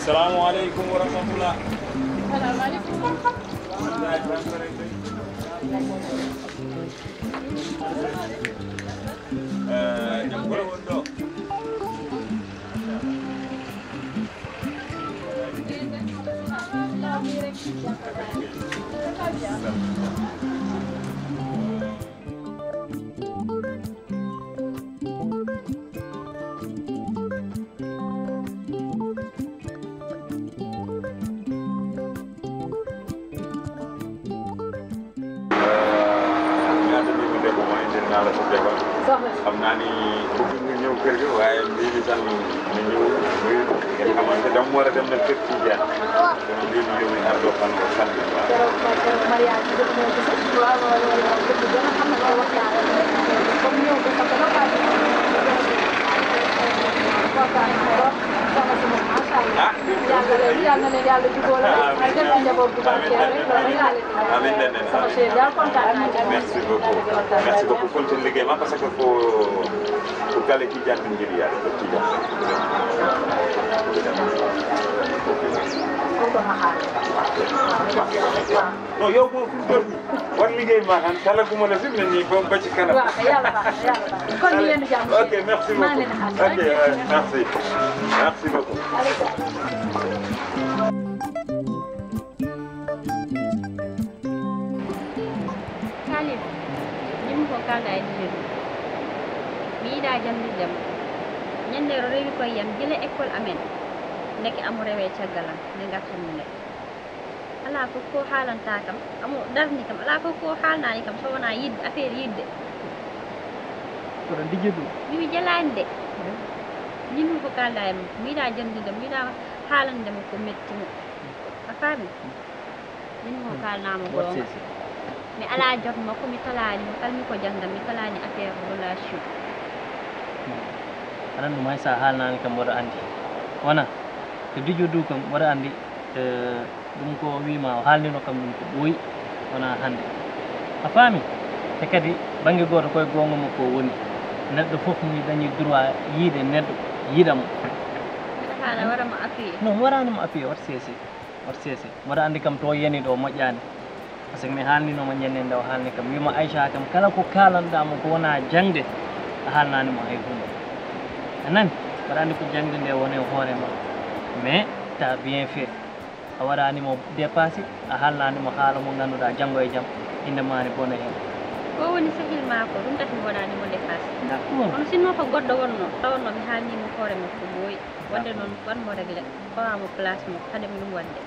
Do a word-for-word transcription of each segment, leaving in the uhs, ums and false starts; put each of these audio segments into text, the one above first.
Assalamu alaikum wa rahmatullah. Salam alaikum. Eh, jam kolo won ɗo. Xam naa ni bëgg nga ñëw kër ga, waaye mbii bi tan ñu ñëw nuyu ngeen xamante. Dama war a dem nag kër Tidiane. Dama mbii bi yow mi ardo fan o fan bi. Waaw. Ah, amiin. Amiin. Amiin. Amiin. Merci beaucoup. Merci beaucoup. Kontin liggéey ma parce que ko ko kale ki jàng ngir yàlla ko ci jàng. Non, yow moom fi mu toll nii war liggéey ma xam kala ku ma la fi mu ne nii ba ba ci kanam. Waaw, yàlla baax na, yàlla baax na. Kon ñu leen di jàmm. Ok, merci beaucoup. Ok, merci. Merci beaucoup. Khalil, ñim ko kalda e Didier ɗum. Mi yiɗa janndirde mo. Ñande o rewi koye yam gila école amen. Ndeke amo rewe caggal am, nde ngartanmi nde. Alaa fof ko haalanta kam, amo darni kam, alaa fof ko haalnaani kam, so wonaa yiɗde, affaire yiɗde. Kono Didier ɗum. Mi mi jalaani de. Ñim ko kalda e mo. Mi yiɗa janndirde mo, mi yiɗa haalande mo ko metti mo. A faami? Min mo kaalnaama goonga. Mi alaa jot makko, mi talaani mo, kala mi ko jannga, mi talaani affaire relation. Aɗa anndi ɗum hay so a haalnaani kam mboɗo anndi. Wona, ko Didier du kam mboɗo anndi, eh, ɗum ko wiima o haalnino kam ɗum ko ɓooyi, wona hannde. A faami? Te kadi bannge gooto koye goonga makko o woni. Neɗɗo fof mi dañi droit yiide neɗɗo, yiɗa mo. Mbiɗa haala wara mo appuyé. Non, mi waraani mo appuyé, wat seesi. Wat seesi. Mboɗo anndi kam to yani ɗo moƴƴaani. Par ce que mi haalnino mo ñande nde o haalni kam. Wiima Aïcha kam kala ko kaalanɗaa mo ko wona jaŋde, a haalnaani mo hay huunde. A nani? Mboɗo anndi ko jaŋde nde woni e hoore ma. Mais t'as bien fait. A waɗaani mo dépassé, a haalnaani mo haala mo ngannduɗaa janngo e jam, innde ma ne bona heen. Ko woni sehil maako, ɗum tagi mi waɗaani mo dépassé. D'accord. Kono sinno ko goɗɗo wonno, tawanno mi haalni mo hoore makko ɓooyi. Wonde noon, wan mo réglé, fawa mo place mo, haade mi ɗum waɗde.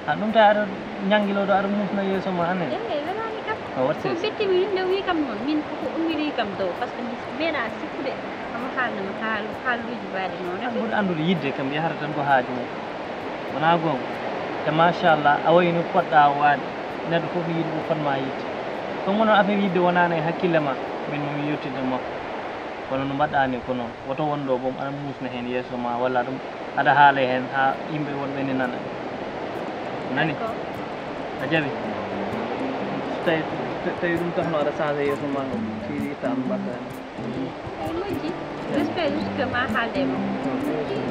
A ɗum tawi aɗa ñanngiloo ɗo, aɗa muusna yeeso ma amen? Eey, welaani kam. A waɗi ko seesi. Betti mi, yimɓe wii kam noon, min koko ummiri kam dow, par ce que mi meeɗa sikkude omo haalna mi haal-, haalluuji mbaɗi noon. An ɓuri anndude yiɗde kam, yahata tan ko haaju mum. Wonaa goonga? Te machallah, a wayi no poɗɗa waade, neɗɗo fof yiɗi ko fotma yiɗde. Kono noon affaire yiɗde wonaano e hakkille ma, min mi yettinde makko. Kono no mbaɗɗa ni ko noon, woto won ɗo boom aɗa muusna heen yeeso ma walla ɗum aɗa haala heen haa yimɓe wonɓe ne nana. Nani? D'accord. A jaɓi? So tawi, tawi ɗum tawno aɗa changé yeeso ma, si itta am mbaɗta heen. Eyi, moƴƴi. J'espère juste que ma haalde e makko.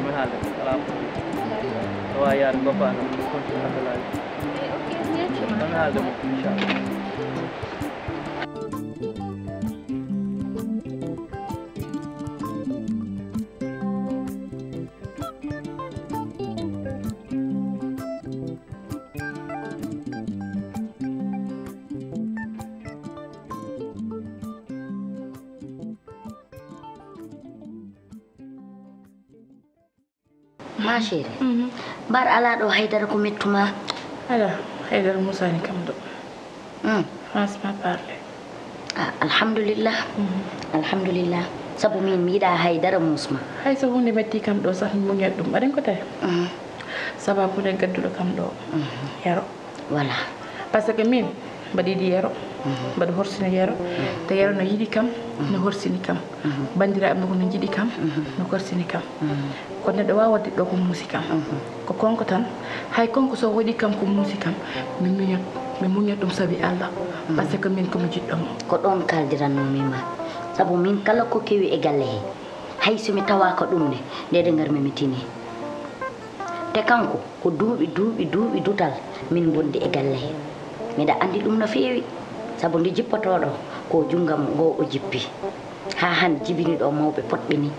Mi haalde, alaa problème. Awa yaade bappa kam, continue appel aji. Eyi, ok, mi yeccuma. Tan haalde mo, inchallah. Ma chérie, mbar alaa ɗo haydara ko mettuma? Alaa, haydara musaani kam ɗo. Hmm. Franchement parler. Ah, alhamdulillah. Alhamdulillah. Sabu min mi yiɗa haydara musma. Hay so huunde metti kam ɗo sah, mi muñat ɗum. Aɗen ko tawi? Sababu nde gadduɗo kam ɗo. Yero. Voilà. Parce que min mbaɗa yiɗi Yero, mbaɗa horsini Yero, te Yero no yiɗi kam, no horsini kam. Banndiraaɓe makko no njiɗi kam, no horsini kam. Ko neɗɗo waawa waɗde ɗo ko muusi kam. Ko kanko tan, hay kanko so waɗi kam ko muusi kam, mi muñat, mi muñat ɗum sabi Allah. Parce que min ko mi jiɗɗo mo. Ko ɗoon kaaldirannomi ma. Sabu min kala ko kewi e galle he, hay so mi tawaaka ɗum ne, nde nde ngarmi mi tini. Te kanko, ko duuɓi, duuɓi, duuɓi dutal min ngondi e galle he. Miɗa anndi ɗum no feewi, sabu nde jippotoo ɗo, ko junngam ngo o jippi. Haa hannde jibini ɗo mawɓe potɓe ni.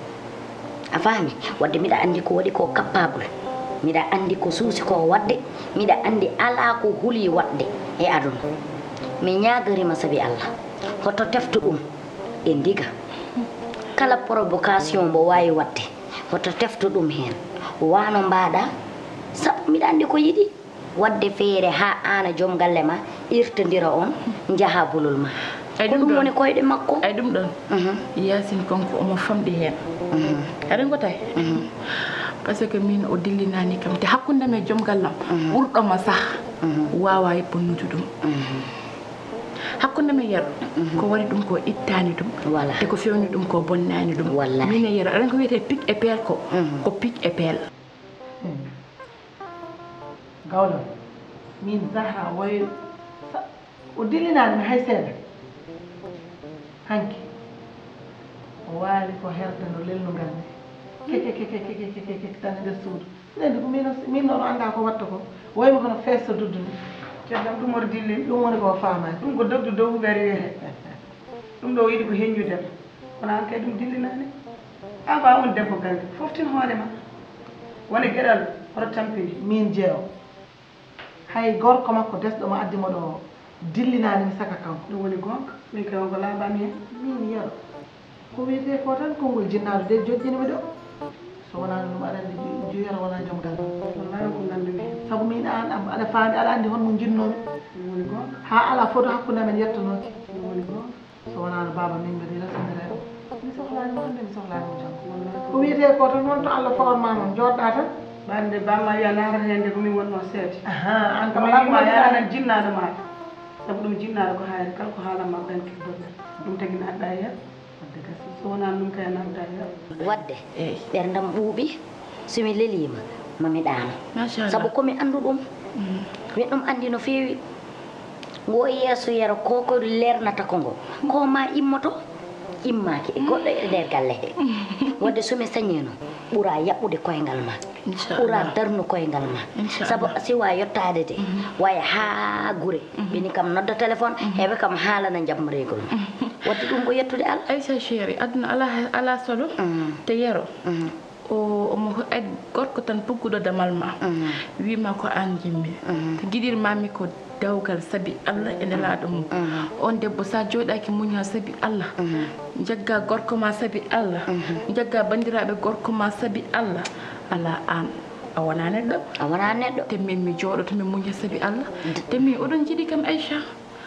A faami? Wadde miɗa anndi ko waɗi ko capable. Miɗa anndi ko suusi ko waɗde. Miɗa anndi alaa ko huli waɗde e aduna. Mi ñaagariima sabi Allah. Hoto teftu ɗum e ndiga. Kala provocation mbo waawi waɗde, hoto teftu ɗum heen. Wano mbaɗa, sabu miɗa anndi ko yiɗi. Waɗde feere haa aan e joom galle ma irtondira on, njaha bolol ma. Ay, ko ɗum ɗum ɗon woni koyɗe makko. Ay, ɗum ɗon. Mhm. Yaasin kanko omo famɗi heen. Mhm. Aɗa anndi ko tawi? Mhm. Parce que min o dillinaani kam. Te hakkunde am e joom gallam, mhm, ɓurɗo ma sah, mhm, waawaa bonnude ɗum. Mhm. Hakkunde am e Yero, mhm, ko waɗi ɗum ko ittaani ɗum. Voilà. Te ko fewni ɗum ko bonnaani ɗum. Wallaahi. Min e Yero, aɗa anndi ko wiyetee pic et pelle ko? Mhm. Ko pic et pelle. Hmm. Gawlo, min Zahra wayi sa-, o dillinaani mi hay seeɗa. Hanki, o waali ko herde no lelnungal ni. Keke, keke, keke, keke, keke, tan e nder suudu. Minen de ko min, min noon o anndaa ko watta ko. Waymi kono fees so duddu ni. Ceddam ɗum oto dillin. Ɗum woni ko o faamaani. Ɗum ko dogdu dow hubere wiyete. Ɗum ɗo o yiɗi ko heññude ma. Kono aan kay ɗum dillinaani. Aan ko a woni debbo galle. Foftin hoore ma. Wone geɗal, hoto tampini. Min jeewo. Hay gorko makko desɗo mo addi mo ɗo o, dillinaani mi saka kanko. Ɗum woni goonga. Min kay on ko laaɓaani heen. Min Yero. Ko wiyetee ko tan konngol jinnaaɗo de joƴƴini mi ɗo. So wonaano ɗum aɗa anndi ju-, ju Yero wonaa joom galle. Wallaahi ko nganndu-mi heen. Sabu min aan am, aɗa faami, aɗa anndi honno njinnoo-mi. Ɗum woni goonga. Haa alaa foto hakkunde amen yettanooki. Ɗum woni goonga. So wonaano baaba min mbaɗi rasondireeɓe. Mi sohlaani mo hannde, mi sohlaani mo janngo. Ko wiyetee ko tan won to Allah fawor ma noon, jooɗɗaa tan. Ɓande bamma wiya naatata heen de ko min wonnoo seede. Ahaa, aan kam alaa ko ma yaana jinnaaɗo maaɗa. Sabu ɗum jinnaaɗo ko haayre, kala ko haalan ma ko heen keddorɗaa. Ɗum tagi naatɗaa e Yero. Wadde gasi, so wonaano ɗum kay a naatdaa e Yero. Wadde, eey, ɓerndam ɓuuɓi, so mi leliima, ma mi ɗaano. Machallah. Sabu ko mi anndu ɗum. Mm. Min ɗum anndi no feewi. Ngo yeeso Yero ko ko leernata ko ngo. Ko ma immoto, immaaki e goɗɗo e nder galle he. Wadde so mi sañiino, ɓura yaɓɓude koyngal ma. Inchallah. Ɓura darnu koyngal ma. Inchallah. Sabu si wa yottaade de, mhm, waya haa gure. Mhm. Ɓeni kam nodda téléphone, mhm, heɓe kam haalana jammareegol ma. Mhm. Wadde ɗum ko yettude Allah. Aïcha chérie, aduna ala, ala solo. Mhm. Te Yero. Mhm. O, omo, ay gorko tan pugguɗo damal ma. Mhm. Wiima ko aan njiɗmi. Mhm. Te njiɗirmaami ko dewgal sabi Allah e Nelaaɗo mum. Mhm. On debbo, sa jooɗaaki muña sabi Allah. Mhm. Njagga gorko ma sabi Allah. Mhm. Njagga banndiraaɓe gorko ma sabi Allah. Alaa aan, a wonaa neɗɗo. A wonaa neɗɗo. Te min mi jooɗoto, mi muña sabi Allah. Te min oɗon njiɗi kam, Aïcha.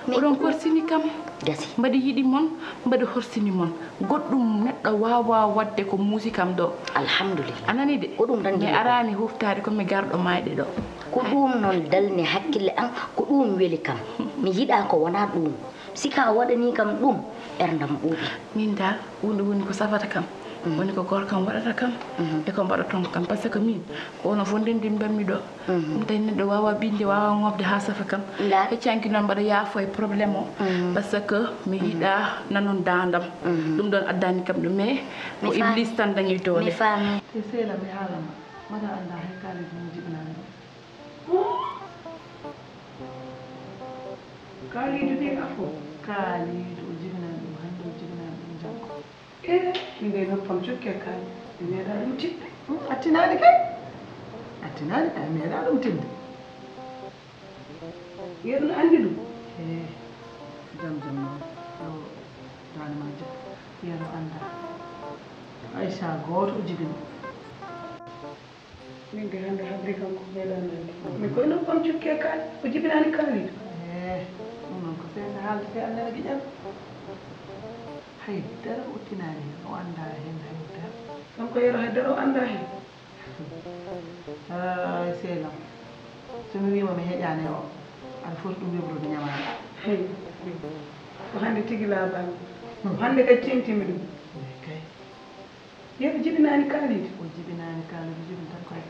Oɗon korsini kam. Gasi. Mbaɗi yiɗi mon, mbaɗi horsini mon. Goɗɗum neɗɗo waawaa waɗde ko muusi kam ɗo. Alhamdulillah. A nanii de? Ko ɗum tan mi njiɗmi. Araani huftaade, ko mi garɗo maayde ɗo. Ko ɗum noon dalni hakkille am, ko ɗum weli kam. Mi yiɗaa ko wonaa ɗum. Si ka waɗanii kam ɗum, ɓerndam ɓuuɓi. Min dal, huunde woni ko safata kam. Mhm. Woni ko gorkam waɗata kam, mhm, e ko mbaɗaton kam. Parce que min, ko ono fof ndenndi mbaɗmi ɗo. Mhm. Ɗum tawi neɗɗo waawaa ɓiñde, waawaa ŋoofde haa safa kam. Ndaa. Heccanki noon mbaɗa yaafo e problème o. Mhm. Parce que mi, mhm, yiɗaa nanon daandam. Mhm. Ɗum ɗoon addaani kam ɗum, mais ko Iblis tan dañi doole. Mi faami. Te sehil am, mi haala ma, mbaɗa anndaa hay kaalidu mo jibinaani ɗum. Kaalidu de afo. Kaalidu o jibinaani ɗum hannde, o jibinaani ɗum janngo. Eh, min de noppam jokke kaali. Mi meeɗaa ɗum tiɗde. Hmm, a tinaani kay. A tinaani kay, a meeɗaa ɗum tiɗde. Yero no anndi ɗum? Eh, jam jam noon. Ɗo daande ma jam. Yero anndaa. Aïcha gooto o jibini. Min de hannde habri kam ko meeɗaa nande. Mi koye noon on cukke kaali, o jibinaani kaali. Eh, ɗum noon ko seesa haalde fee annene giƴal. Hay dara o tinaani, o anndaa heen hay dara. Kanko Yero hay dara o anndaa heen. Ay, sehil am. So mi wiima mi heƴaani o, aɗa foti ɗum webrude ñamaande. Hey, ko hannde tigi laabaani. Ko hannde kadi teeŋtimi ɗum. Eey kay. Yero jibinaani kaaliidi. O jibinaani kaaliidi, jibinta koye.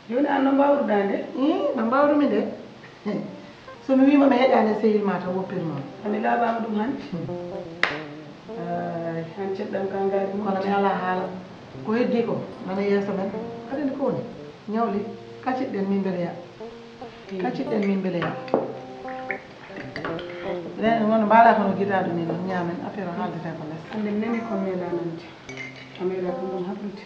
Jooni aan no mbaawruɗaa nde? Ii, no mbaawrumi nde. So mi wiima mi heƴaani e sehil ma tan woppirnoo. Ami laabaama ɗum hannde. Ay, han ceɗɗam ka ngaari mum. Kono mi alaa haala. Ko heddii ko, nana yeeso men. Aɗa anndi ko woni? Ñawli, kaccitɗen min mbeleya. Kaccitɗen min mbeleya. Ren, won mbaɗa kono gitaaɗo ni noon, ñaamen, affaire o haaldata ko les. Hannde mi nani ko meeɗa nande. A meeɗa ko ɗum hablude.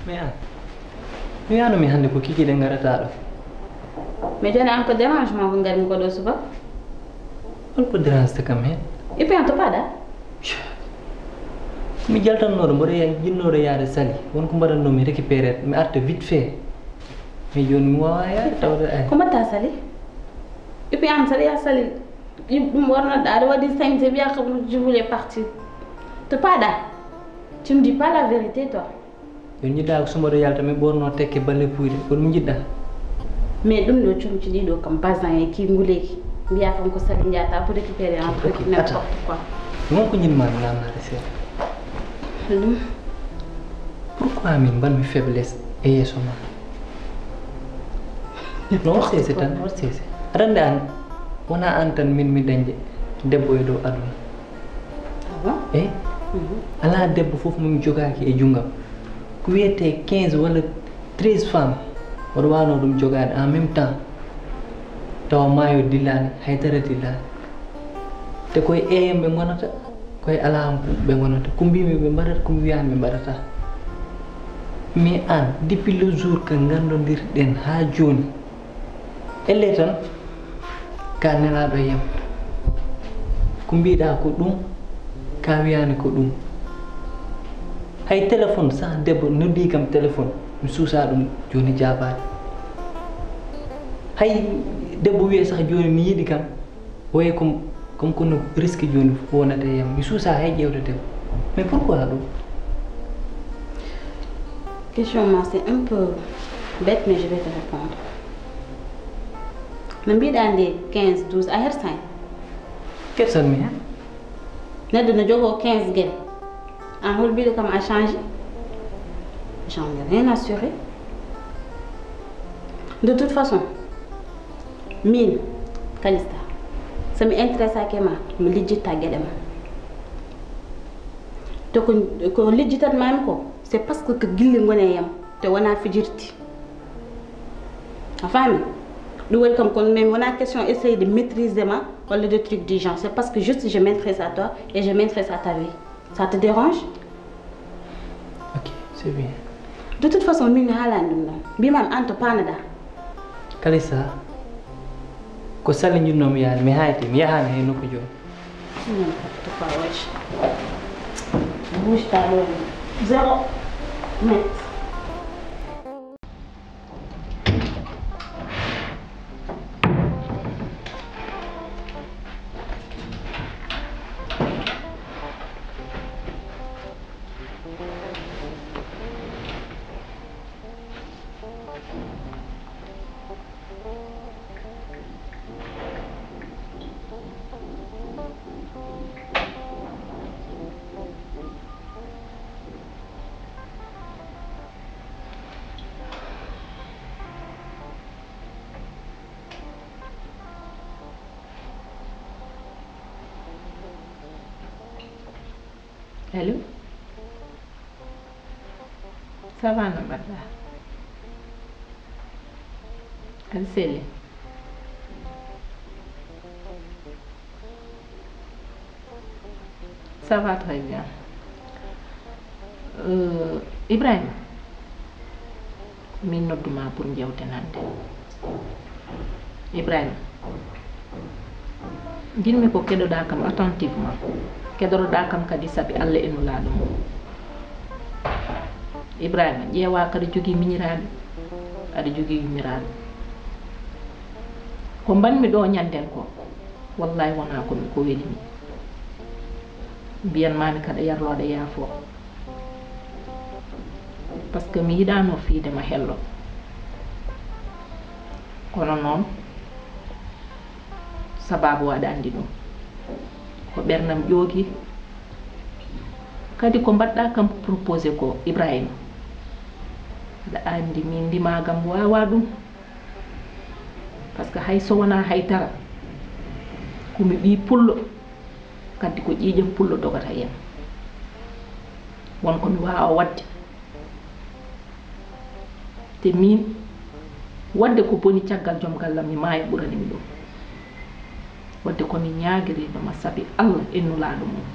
Mais an, mi wiyano mi hannde ko Kiki de ngarata ɗo. Mais jooni an ko dérangement ko ngarmi ko ɗo subaka? Hol ko dérange ta kam heen? Et puis an to paɗa? Mi jaltannooɗo, mboɗo ya-, jinnooɗo yaade Saly. Won ko mbaɗatnoo mi récupéré, mi arta vite fait. Mais jooni mi waawaa yaade tawde ay. Ko mbaɗta Saly? Et puis an saɗa yaa Saly, ɗum ɓornoɗa, aɗa waɗi sañse, wiya ko je voulais partir. To paɗa? Tu me dis pas la vérité, toi. Yo njiɗɗa ko so mboɗo yalta, mi ɓorno tekke balle puyɗe, ko ɗum njiɗɗa? Mais ɗum ɗo comci ɗiɗo kam, basin e ki nguleyki. Mbiya kam ko Saly njata pour récupérer un truc, n'importe quoi. Ɗum ko jiɗmi mi namnade seeɗa. Ɗum. Pourquoi min mbaɗmi faiblesse e yeeso ma? No, hol seese tan, hol seese. Aɗa anndi an, wona an tan min mi dañde debbo e dow aduna. Ah bon? Eyi. Mhm. Alaa debbo fof mo mi jogaaki e junngam. Ko wiyetee quinze walla treize femmes, mboɗo waawno ɗum jogaade en même temps. Tawa maayo dillaani, hay dara dillaani. Te koye eeyam ɓe ngonata, koye alaa am ɓe ngonata. Ko mbimi ɓe mbaɗata, ko mi wiyaani ɓe mbaɗata. Mais aan, depuis le jour que nganndondirɗen haa jooni, ellee tan, ka nelaaɗo e yam. Ko mbiɗa ko ɗum, ka wiyaani ko ɗum. Hay téléphone sah, debbo noddi kam téléphone, mi suusa ɗum, jooni jaabaani. Hay debbo wiye sah jooni mi yiɗi kam, o wiye comme, comme kono risque jooni wonata e yam. Mi suusa hay ƴeewde debbo. Mais pourquoi ɗum? Question ma, c'est un peu bête, mais je vais te répondre. No mbiɗa nde quinze, douze, a hersaani? Hersanmi heen. Neɗɗo no jogoo quinze gel. An hol mbiɗo kam a changé? J'en ai rien à assurer. De toute façon, min, Calista, so mi intéressaki e ma, mi lijjitta geɗe ma. Te ko, ko lijjitat mami ko, c'est parce que ko gilli ngoni e yam, te wona fijirti. A faami? Ɗum waɗi kam kono, mais wona question essayer de maîtriser ma walla de truc du genre. C'est parce que juste je m'intéresse à toi et je m'intéresse à ta vie. Ça te dérange? Ok, c'est bien. De toute façon, min mi haalani ɗum ɗon. Mbimami an to paanaɗa. Kalisa, ko Sali njinnomi yaade, mi hayti, mi yahani hay nokku jooni. N'importe quoi, wesh. Bouge pas, ɗo. Zéro mètre. Allo? Ça va, no mbaɗɗa? Aɗa selli? Ça va très bien. Euh, Ibrahima, min nodduma pour jewten hannde. Ibrahima, njiɗmi ko keɗoɗaa kam attentivement, keɗotoɗaa kam kadi sabi Allah e Nulaaɗo mum. Ibrahima, ƴeewa kaɗa jogii miñiraaɓe, aɗa jogii yummiraaɓe. Ko mbaɗmi ɗo ñanden ko, wallahi wonaa ko mi, ko welimi. Mbiyan mami kaɗa yarloɗa yaafo. Parce que mi yiɗano fiide ma hello. Kono noon, sababu aɗa andi ɗum. Ko ɓernam ƴoogi. Kadi ko mbaɗɗa kam proposé ko, Ibrahima. Aɗa andi min ndimagam wawa ɗum. Parce que hay so wona hay dara, ko mi ɓii pullo, kadi ko ƴiiƴam pullo dogata yam. Won ko mi wawa wadde. Te min, wadde ko boni caggal joom gallam, mi maaya ɓurani mi ɗum. Wadde ko mi ñaagirino ma sabi Allah e Nulaaɗo mum.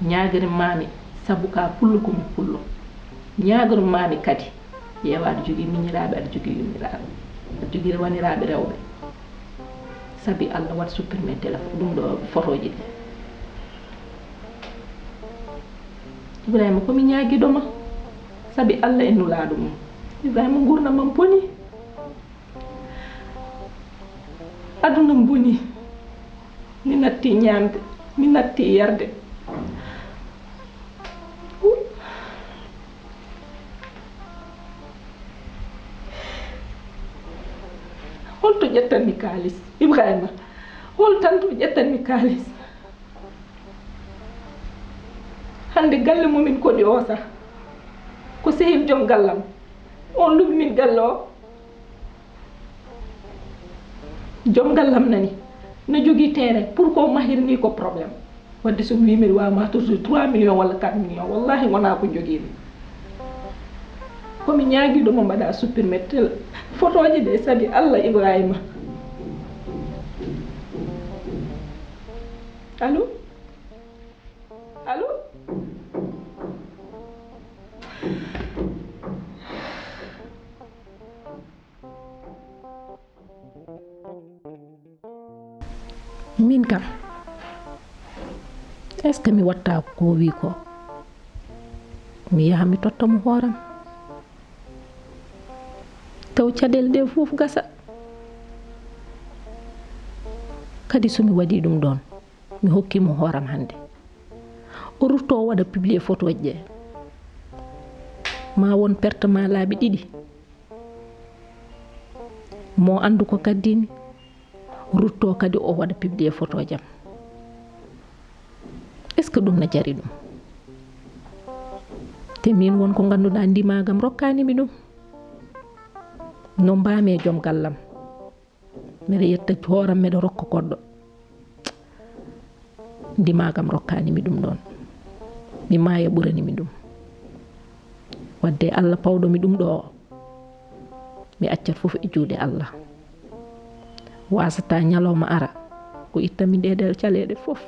Ñaagir mami sabu ka pullo ko mi pullo. Ñaagir mami kadi, ƴeewa aɗa jogii miñiraaɓe, aɗa jogii yummiraaɓe, aɗa jogii waniraaɓe rewɓe. Sabi Allah, wat supprimer téléphone, ɗum ɗo, fotooji ɗi. Ibrahima, ko mi ñaagiiɗo ma sabi Allah e Nulaaɗo mum. Ibrahima, nguurndam am boni. Aduna am boni. Mi natti ñaamde, mi natti yarde. Holto ƴettanmi kaalis? Ibrahima, hol tan to ƴettanmi kaalis? Hannde galle mumin koɗi o sah, ko sehil joom gallam, on luɓi min galle o. Joom gallam nani, no jogii terrain, pour ko mahirni ko problème. Wadde so mi wi mbiɗa wawa mahtude trois millions walla quatre millions, wallahi wona ko jogiimi. Ko mi ñaagiiɗo mo mbaɗa supprimer tel fotooji ɗe sabi Allah, Ibrahima. Allo? Allo? Min kam, est-ce que mi watta ko wi ko? Mi yaha mi totta mo hooram. Taw caɗeele ɗe fof gasa. Kadi so mi waɗi ɗum ɗon, mi hokki mo hooram hannde. O rutto o waɗa publier photoji ɗe. Ma won perte ma laabi ɗiɗi. Mo anndu ko kaddimi, rutto kadi o waɗa publier photo jam. Est-ce que ɗum na jari ɗum? Te min won ko ngannduɗaa ndimagam rokkani mi ɗum. No mbami e joom gallam. Mbeɗa yetta hooram, mbeɗa rokka goɗɗo. Ndimagam rokkani mi ɗum ɗon. Mi maaya ɓurani mi ɗum. Wadde Allah pawɗo mi ɗum ɗo o, mi accat fof e juuɗe Allah. Wasata ñalawma ara, o itta mi nde nder caleeɗe fof.